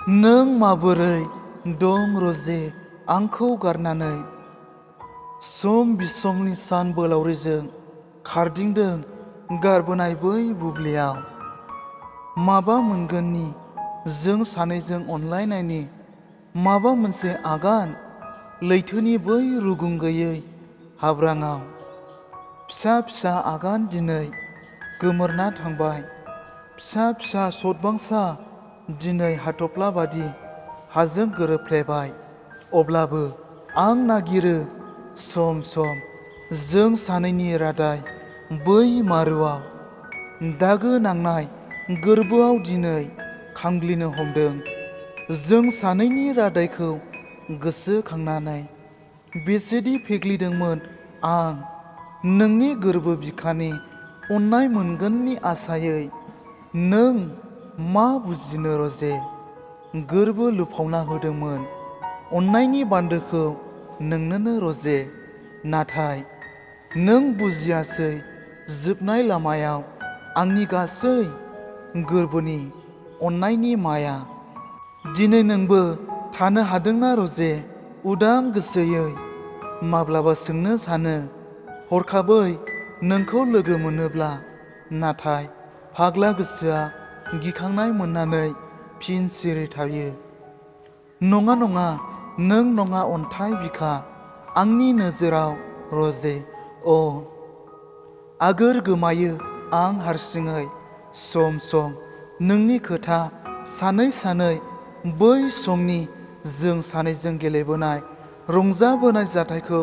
नों माबोरै दं रजे आंखौ गारनानै? सम बिसमनि सान बोलावरिजों खारदिंदों गारबोनाय बै बुब्लियाव। माबा मोनगोननि जों सानैजों अनलायनायनि माबा मोनसे आगान लैथोनि बै रुगुं गैयै हाब्राङाव। फिसा फिसा आगान दिनै गोमोरना थांबाय। फिसा फिसा सतबांसा दिनै हाथफ्ला बादि हाजों गोरोबफ्लेबाय। अब्लाबो आं नागिरो सम सम जों सानैनि रादाय बै मारुआव। दागो नांनाय गोरबोआव दिनै खामग्लिनो हमदों जों सानैनि रादायखौ गोसोखांनानै। बेसेदि फेग्लिदोंमोन आं नोंनि गोरबो बिखानि अननाय मोनगोननि आसायै। नों मा बुजिनो रजे? गोरबो लुफावना होदोंमोन अननायनि बान्दोखौ नोंनोनो रजे। नाथाय नों बुजियासै जोबनाय लामायाव आंनि गासै गोरबोनि अननायनि माया। दिनै नोंबो थानो हादोंना रजे उदां गोसोयै? माब्लाबा सोंनो सानो हरखाबै नोंखौ लोगो मोनोब्ला। नाथाय फाग्ला गोसोआ गिखांनाय मोननानै फिन सिरि थायो। नङा नङा नों नङा अन्थाइ बिखा आंनि नोजोराव रजे। अ आगोर गोमायो आं हारसिङै सम सम नोंनि खोथा सानै सानै बै समनि जों सानैजों गेलेबोनाय रंजाबोनाय जाथायखौ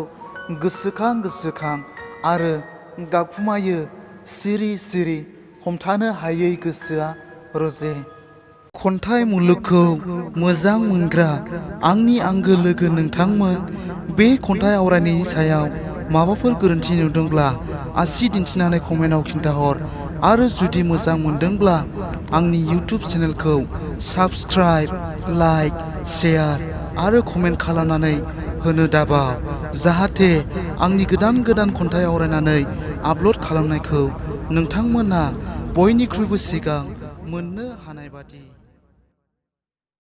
गोसोखां गोसोखां आरो गाबखुमायो सिरि सिरि हमथानो हायै गोसोआ रजे। खन्थाइ मुलुगखौ मोजां मोनग्रा आंनि आंगो लोगो नोंथांमोन। बे खन्थाइ आवरायनायनि सायाव माबाफोर गोरोन्थि नुदोंब्ला आसि दिन्थिनानै कमेन्टआव खिन्थाहर। आरो जुदि मोजां मोनदोंब्ला आंनि इउटिउब चेनेलखौ साबस्क्राइब, लाइक, शेयार आरो कमेन्ट खालामनानै होनो दाबाव। जाहाथे आंनि गोदान गोदान खन्थाइ आवरायनानै आपल'ड खालामनायखौ नोंथांमोना बयनिख्रुइबो सिगां मोननो हानाय बादि।